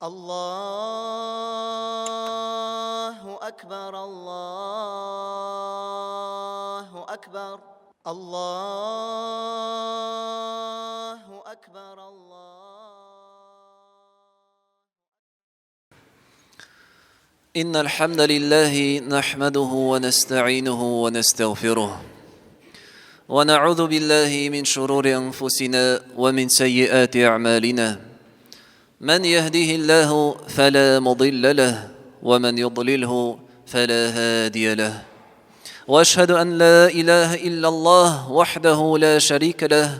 Аллаһу әкбәр, Аллаһу әкбәр, Аллаһу әкбәр, Аллаһу. إن الحمد لله نحمده ونستعينه ونستغفره ونعوذ بالله من شرور أنفسنا ومن سيئات أعمالنا من يهده الله فلا مضل له ومن يضلله فلا هادي له واشهد ان لا اله الا الله وحده لا شريك له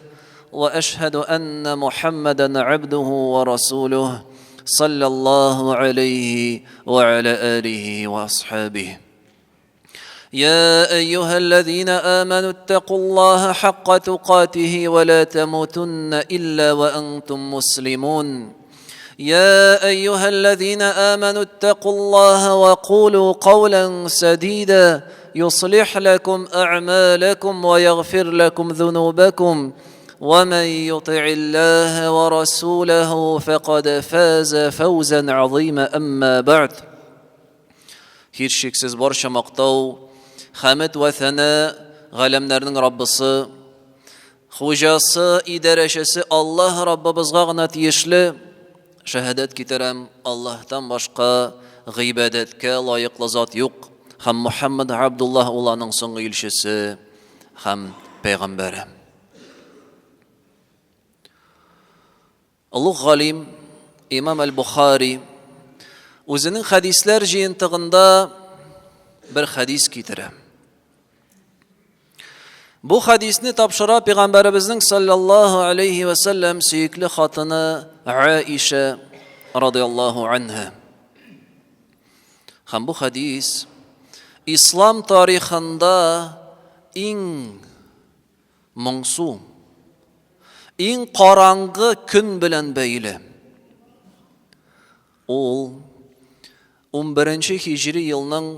واشهد ان محمدا عبده ورسوله صلى الله عليه وعلى اله واصحابه يا ايها الذين امنوا اتقوا الله حق تقاته ولا تموتن الا وانتم مسلمون يا ايها الذين امنوا اتقوا الله وقولوا قولا سديدا يصلح لكم اعمالكم ويغفر لكم ذنوبكم ومن يطع الله ورسوله فقد فاز فوزا عظيما اما بعد Һичшиксез барча мактау, хәмед вә сәнә галәмнәрнең Раббысы, хуҗасы, идарәчесе Аллаһ Раббыбызга гына тиешле. Шәһадәт китерәм, Аллаһтан башка гыйбадәткә лаеклы зат юк һәм Мухаммад Абдуллаһ ул аның соңгы илчесе һәм пәйгамбәре. Олуг галим Имам Әл-Бухари үзенең хәдисләр җыентыгында бер хәдис китерә. Бу хәдисне тапшыра пәйгамбәребезнең саллаллаһу алейхи ва саллям сөекле хатыны Аиша радиаллаһу анха. Һәм бу хәдис ислам тарихында иң моңсу, иң караңгы көн белән бәйле. Ул 11 һиҗри елның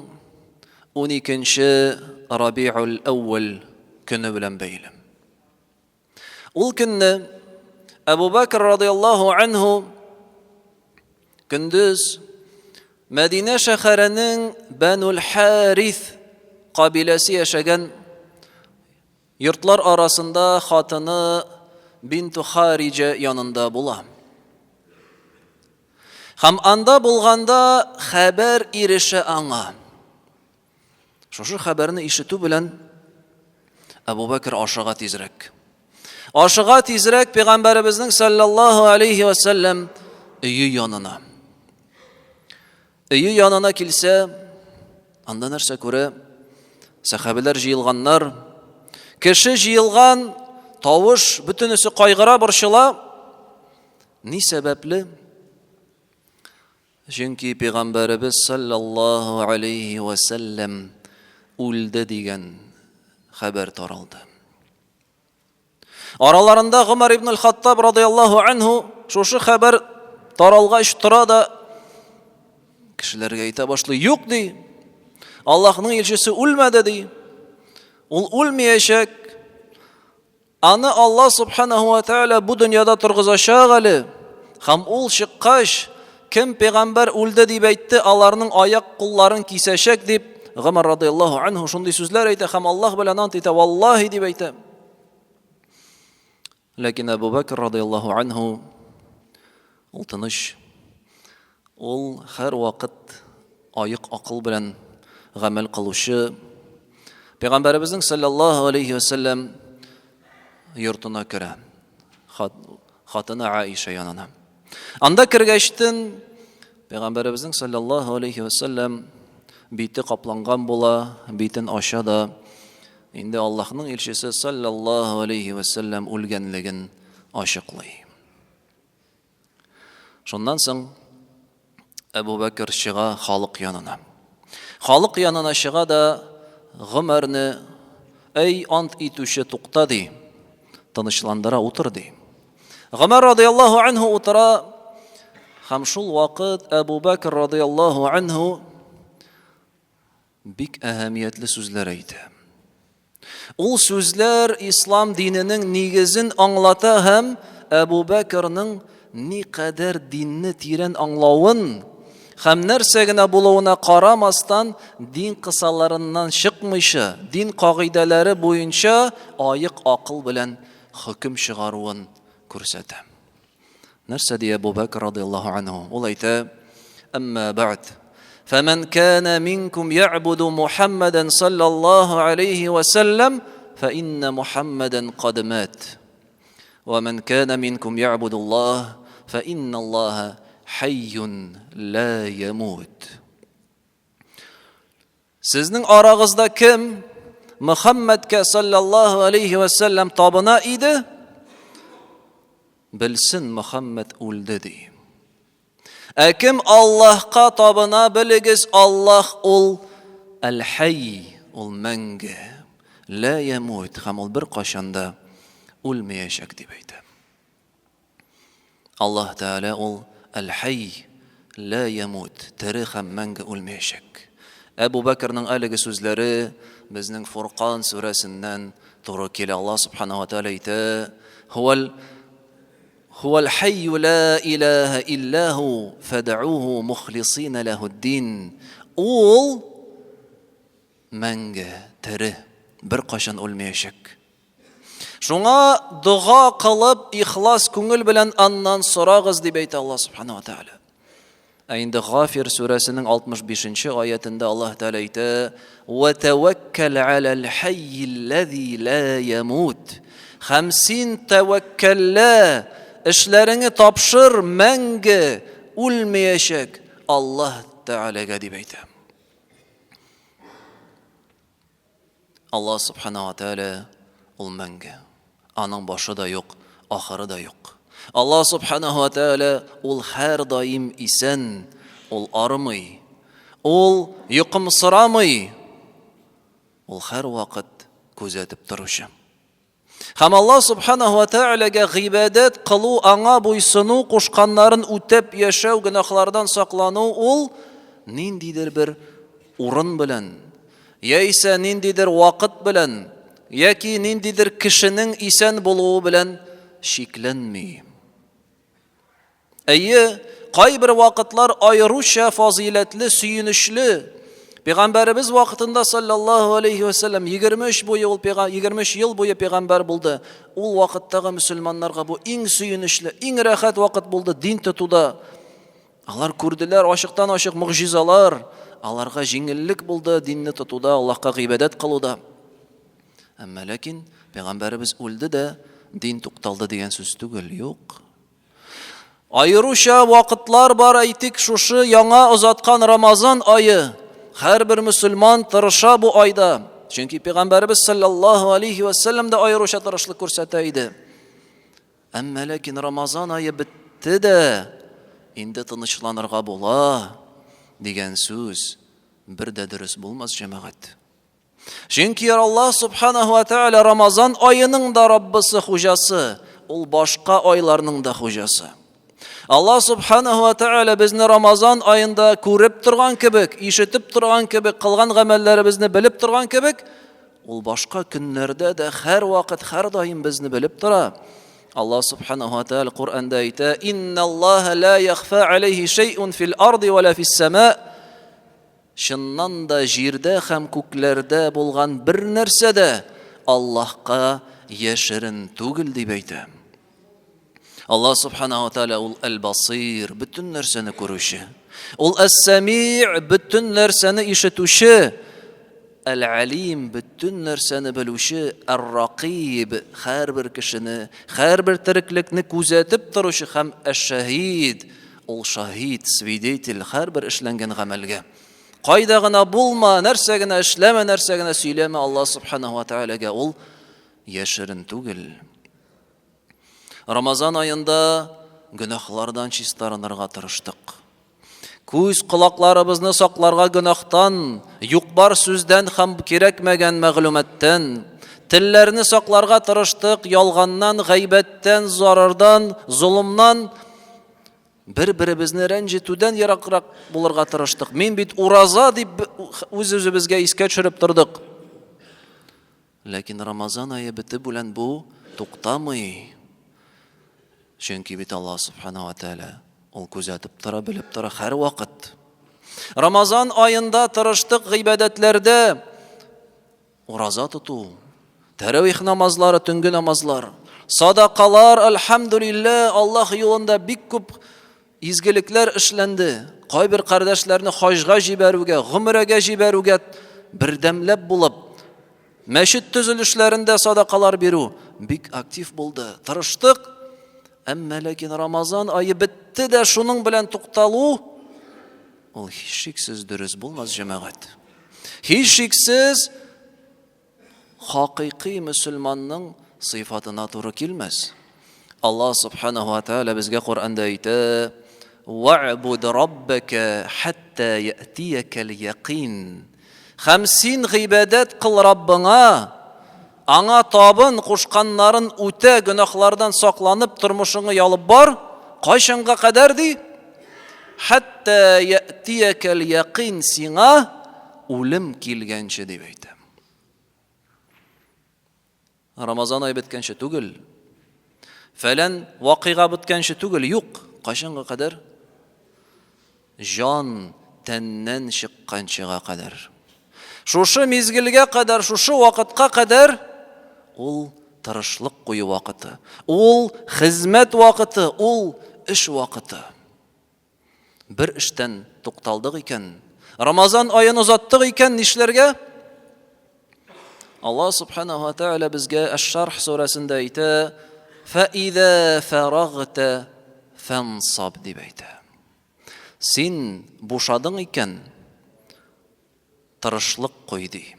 12 Рабиул әүвәл көне белән бәйле. Ул көнне Әбу Бәкр радиаллаһу анһу көндез Мәдинә шәһәренең Бәнул Харис кабиләсе яшәгән Йортлар арасында хатыны Бинту Хариҗа янында була. Һәм анда булганда хәбәр ирешә аңа. Шушы хәбәрне ишетү белән Әбу Бәкер ашыга тизрәк. Ашыга тизрәк пәйгамбәребезнең саллаллаһу алейхи ва саллям өе янына. Өе янына килсә, анда нәрсә күрә? Сәхабәләр җыелганнар. Кеше җыелган, тавыш, бөтенесе кайгыра, борчыла. Ни сәбәпле? Чөнки пәйгамбәребез саллаллаһу алейхи ва саллям үлде дигән хәбәр таралды. Араларында Гомар ибн аль-Хаттаб радияллаһу анһу шушы хәбәр таралгач тора да кешеләргә әйтә башлый, юк ди. Аллаһның илчесе үлмәде ди. Ул үлмәячәк. Аны Аллаһ субханаху ва тааля бу дөньяда торгызачак әле. Һәм ул чыккач, кем пәйгамбәр үлде дип әйтте, аларның аяк кулларын кисәчәк дип Гомар радияллаһу анһу шундый сүзләр әйтә һәм Аллаһ белән ант итә, валлаһи дип әйтә. Ләкин Әбу Бәкр радияллаһу анһу ул тыныч. Ул һәр вакыт аек акыл белән гамәл кылучы. Пәйгамбәребезнең саллаллаһу алейхи ва саллям йортына керә. Хатыны Аиша янына. Анда кергәчтен Пәйгамбәребезнең саллаллаһу алейхи ва саллям бите капланган була, битен ача да инде Аллаһның илчесе саллаллаһу алейхи ва саллям үлгәнлеген ачыклый. Шуннан соң Әбу Бәкер чыга халык янына. Халык янына чыга да Гомәрне әй ант итүче тукта ди, тынычландыра утыр ди. Гомәр радияллаһу анһу утыра һәм шул вакыт Әбу Бәкер радияллаһу анһу бик әһәмиятле сүзләр әйтә. Ул сүзләр ислам диненең нигезен аңлата һәм Әбу Бәкернең никадәр динне тирән аңлавын һәм нәрсә генә булуына карамастан, дин кысаларыннан чыкмыйча, дин кагыйдәләре буенча аек акыл белән хөкем чыгаруын күрсәтә. Нәрсә ди Әбу Бәкр радыяллаһу анһу? Ул әйтә: "Әмма бәгъд, фәмән кана минкум я'буду Мухаммадан саллаллаһу алейхи ва саллям, фа инна Мухаммадан кад мат. Ва ман кана минкум я'буду Аллаһ, фа инна Аллаһа хәйюн ла ямут." Сезнең арагызда кем Мөхәммәдкә саллаллаһу алейхи ва саллям табына иде, белсен, Мөхәммәд үлде ди. Ә кем Аллаһка табына, белегез, Аллаһ ул әл-хәй, ул мәңге, лә ямут, һәм ул беркайчан да үлмәячәк дип әйтә. Аллаһ Тәгалә ул Әл-Хәй, лә ямут, тере һәм мәңге үлмәячәк. Әбу Бәкернең әлеге сүзләре безнең Фуркан сүрәсеннән туры килә. Аллаһ Субханаһу ва Тәгалә әйтә: "Һуәл Һуәл хәйю ла илаһа илля һу фад'уһу мухлисина ләһүд-дин." Ул мәңге тере, беркайчан үлмәячәк. Шуңа дога кылып, ихлас күңел белән аннан сорагыз, дип әйтә Аллаһ Субхану ва Тааля. Ә инде Гафир сүрәсенең 65-нче аятендә Аллаһ Тәгалә әйтә: "Ва таваккал алал хаййиллази ла ямут." Һәм син тәвәккәллә, эшләреңе тапшыр мәңге үлмәячәк Аллаһ Тәгаләгә, дип әйтә. Аллаһ Субхана ва Тәгалә ул мәңге. Аның башы да юк, ахыры да юк. Аллаһ Субхана ва Тәгалә ул һәрдаим исән, ул арымый, ул йокымсырамый, ул һәрвакыт күзәтеп торучы. Һәм Аллаһ Субханаһу ва Тәгаләгә гыйбадәт кылу, аңа буйсыну, кушканнарын үтәп яшәү, гөнаһлардан саклану ул ниндидер бер урын белән, яисә ниндидер вакыт белән, яки ниндидер кешенең исән булуы белән чикләнми. Әйе, кайбер вакытлар аеруча фазыйләтле, сөенечле. Пәйгамбәребез вакытында саллаллаһу алейхи ва саллям 23 буе ул 23 ел буе пәйгамбәр булды. Ул вакыттагы мөселманнарга бу иң сөенечле, иң рәхәт вакыт булды дин тотуда. Алар күрделәр ачыктан-ачык могҗизалар. Аларга җиңеллек булды динне тотуда, Аллаһка гыйбадәт кылуда. Әмма ләкин пәйгамбәребез үлде дә дин тукталды дигән сүз түгел, юк. Аеруча вакытлар бар, әйтик, шушы яңа озаткан Рамазан ае. Һәрбер мөселман тырыша бу айда. Чөнки пәйгамбәребез саллаллаһу алейхи ва саллям да аеруча тырышлык күрсәтә иде. Әмма ләкин Рамазан ае бетте дә, инде тынычланырга була дигән сүз бер дә дөрес булмас, җәмәгать. Чөнки Аллаһ Субханаһу ва Тааля Рамазан аеның да Раббысы, хуҗасы, ул башка айларның да хуҗасы. Аллаһ Субханаһу ва Тааля безне Рамазан аенда күреп торган кебек, ишетеп торган кебек, кылган гамәлләребезне белеп торган кебек, ул башка көннәрдә дә һәрвакыт, һәрдаим безне белеп тора. Аллаһ Субханаһу ва Тааля Коръәндә әйтә: "Инналлаһа ла яхфа алейхи шәйъун фил арди ва ла фис сама." Чыннан да җирдә һәм күкләрдә булган бернәрсә дә Аллаһка яшерен түгел, дип әйтә. Аллаһ Субханаһу ва Тааля ул Әл-Басир, бөтен нәрсәне күрүче. Ул Әс-Сәми, бөтен нәрсәне ишетүче. Әл-Алим, бөтен нәрсәне белүче. Әр-Ракыйб, һәрбер кешене, һәрбер тереклекне күзәтеп торучы һәм Әш-Шаһид, Ул шаһит, свидетель һәрбер эшләнгән гамәлгә. Кайда гына булма, нәрсә генә эшләмә, нәрсә генә сөйләмә, Аллаһ субханаһу ва таалагә ул яшерен түгел. Рамазан аенда гөнаһлардан чистарынырга тырыштык. Күз колакларыбызны сакларга гөнаһтан, юк-бар сүздән һәм кирәкмәгән мәгълүматтан, телләрне сакларга тырыштык, ялганнан, гайбәттән, зарардан, золымнан, Бер-беребезне рәнҗетүдән ераграк булырга тырыштык. Мин бит ураза дип үз-үзебезгә искә төшереп тордык. Ләкин Рамазан ае бетеп белән бу туктамый. Чөнки бит Аллаһ Субхана ва Тәгалә ул күзәтеп тора, белеп тора һәрвакыт. Рамазан аенда тырыштык гыйбадәтләрдә ураза тоту, тәравих намазлары, төнге намазлар, садакалар, альхамдулилла, Аллаһ юлында бик күп изгелекләр эшләнде. Кайбер кардәшләрне хаҗга җибәрүгә, гомрәгә җибәрүгә бердәмләп булып, мәчет төзелешләрендә садакалар бирү бик актив булды. Тырыштык. Әмма ләкин Рамазан ае бетте дә шуның белән тукталу ул һичшиксез дөрес булмас, җәмәгать. Һичшиксез хакыйкый мөселманның сыйфатына туры килмәс. Аллаһ субханаһу ва тааля безгә Коръәндә әйтә: "Ва'буд раббака хатта я'тиякал якин." Һәм син гыйбадәт кыл Раббыңа, аңа табын, кушканнарын үтә, гөнаһлардан сакланып тормышыңны ялып бар, кайчанга кадәр ди? Хәтта я'тиякал якин, сиңа үлем килгәнче дип әйтә. Рамазан ае беткәнче түгел. Фәлән вакыйга беткәнче түгел, юк. Кайчанга кадәр? Җан тәннән чыкканчыга кадәр. Шушы мизгелгә кадәр, шушы вакытка кадәр ул тырышлык кую вакыты, ул хезмәт вакыты, ул эш вакыты. Бер эштән тукталдык икән, Рамазан аен озаттык икән, нишләргә? Аллаһ субханаһу ва тааля безгә Әш-Шарх сүрәсендә әйтә: "Фа иза фарагта фансаб" дип әйтә. Син бушадың икән, тырышлык куй ди.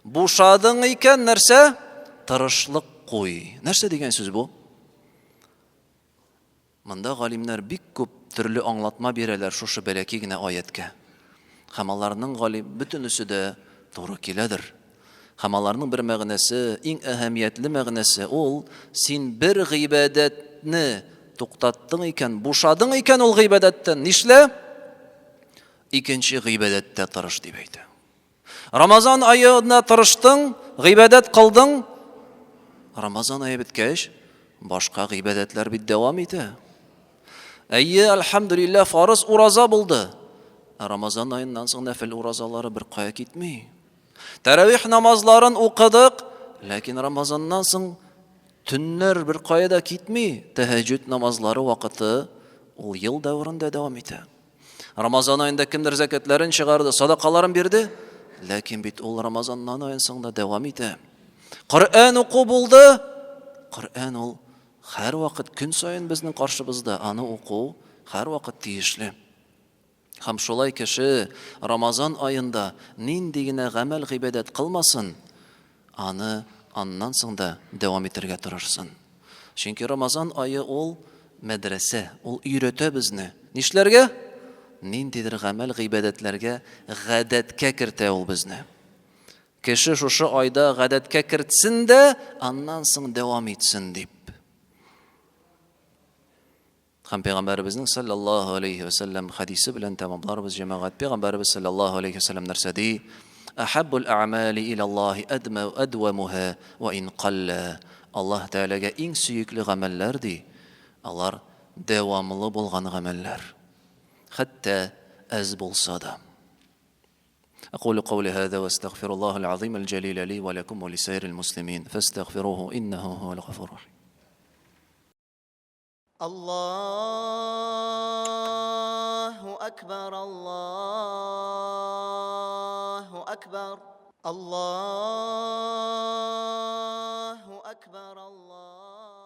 Бушадың икән, нәрсә? Тырышлык куй. Нәрсә дигән сүз бу? Монда галимнәр бик күп төрле аңлатма бирәләр шушы бәләкәй генә аятькә. Һәм аларның галим бөтенесе дә туры киләдер. Һәм аларның бер мәгънәсе, иң әһәмиятле мәгънәсе ул, син бер гыйбадәтне туктаттың икән, бушадың икән ул гыйбадәттән, нишлә? Икенче гыйбадәттә тырыш дип әйтә. Рамазан аена тырыштың, гыйбадәт кылдың. Рамазан ае беткәч, башка гыйбадәтләр бит дәвам итә. Әйе, альхамдулилла, фарыз ураза булды. Ә Рамазан аеннан соң нәфил уразалары бер кая китми. Тәравих намазларын укыдык, ләкин Рамазаннан соң төннәр бер кая да китми. Тәһәҗҗүд намазлары вакыты ул ел дәверендә дәвам итә. Рамазан аенда кемдер зәкәтләрен чыгарды, садакаларын бирде, ләкин бит ул Рамазаннан аен соң да дәвам итә. Коръән уку булды. Коръән ул һәрвакыт көн саен безнең каршыбызда, аны уку һәрвакыт тиешле. Һәм шулай кеше Рамазан аенда нинди генә гамәл гыйбадәт кылмасын, Аны аннан соң да дәвам итәргә тырышсын. Чөнки Рамазан ае ул мәдрәсә, ул өйрәтә безне. Нишләргә? Ниндидер гамәл-гыйбадәтләргә гадәткә кертә ул безне. Кеше шушы айда гадәткә кертсен дә, аннан соң дәвам итсен дип. Һәм Пәйгамбәребезнең саллаллаһу алейһи вә сәлләм хәдисе белән тәмамларбыз, җәмәгать. Пәйгамбәребез саллаллаһу алейһи вә сәлләм нәрсә ди? Әхәббул әгъмали илаллаһи әдмә әдвамуһа ва ин қалла. Аллаһ Тәгаләгә иң сөекле гамәлләр ди, алар дәвамлы булган гамәлләр. Хәтта әз булса да. أقول قولي هذا واستغفر الله العظيم الجليل لي ولكم ولسائر المسلمين فاستغفروه إنه هو الغفور الرحيم. الله أكبر الله أكبر الله أكبر الله.